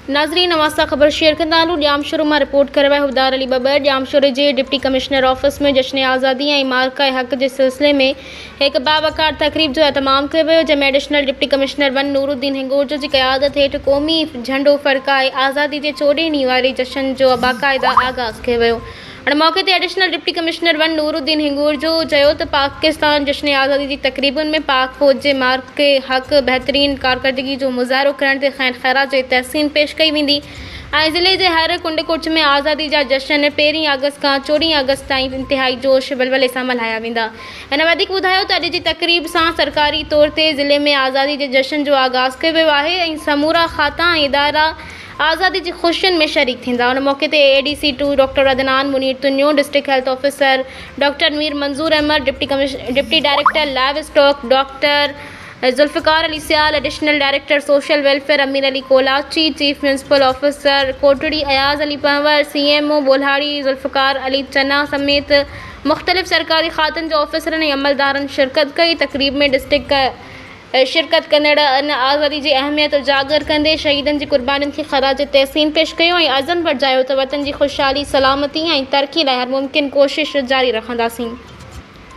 ناظرين اوهان سان خبر شيئر ڪندا هلون ڄامشورو مان رپورٽ ڪري رهيو حبدار علي ٻٻر ڄامشوري جي ڊپٽي ڪمشنر آفيس ۾ جشن آزادي ۽ معرڪه حق جي سلسلي ۾ هڪ باوقار تقريب جو اهتمام ڪيو ويو جنهن ۾ additional deputy commissioner one Nooruddin Hingorjo جي قيادت هيٺ قومي جهنڊو ڦڙڪائي آزادي جي چوڏهين ڏينهن واري جشن جو باقاعده آغاز ڪيو ويو ان موقعي تي additional deputy commissioner one Nooruddin Hingorjo چيو ته پاڪستان جشن آزادي جي تقريبن ۾ پاڪ فوج جي معرڪي حق بهترين ڪارڪردگي جو مظاهرو ڪرڻ تي کين خراج تحسين پيش ڪئي ويندي ۽ ضلعي جي هر ڪنڊ ڪڙڇ ۾ آزادي جا جشن پهرين آگسٽ کان چوڏهين آگسٽ تائين انتهائي جوش ولولي سان ملهايا ويندا. هن وڌيڪ ٻڌايو ته اڄ جي تقريب سان سرڪاري طور تي ضلعي ۾ آزادي جي جشن جو آغاز ڪيو ويو آهي ۽ سمورا کاتا ۽ ادارا آزادي جي خوشين ۾ شريڪ ٿيندا. ان موقعي تي A D C two doctor Adnan Munir Tunio, district health officer doctor Mir Manzoor Ahmed, deputy director livestock doctor Zulfiqar Ali Sial, additional director social welfare Amir Ali Kolachi, chief municipal officer Kotri Ayaz Ali Panhwar, C M O Bolhari Zulfiqar Ali Channa سميت مختلف سرڪاري کاتن جي آفيسرن ۽ عملدارن شرڪت ڪئي. تقريب ۾ ڊسٽرڪٽ شرڪت ڪندڙن آزادي جي اهميت اجاگر ڪندي شهيدن جي قربانين کي خراج تحسين پيش ڪيو ۽ عزم ورجايو ته وطن جي خوشحالي، سلامتي ۽ ترقي لاء هر ممڪن ڪوشش جاري رکنداسين.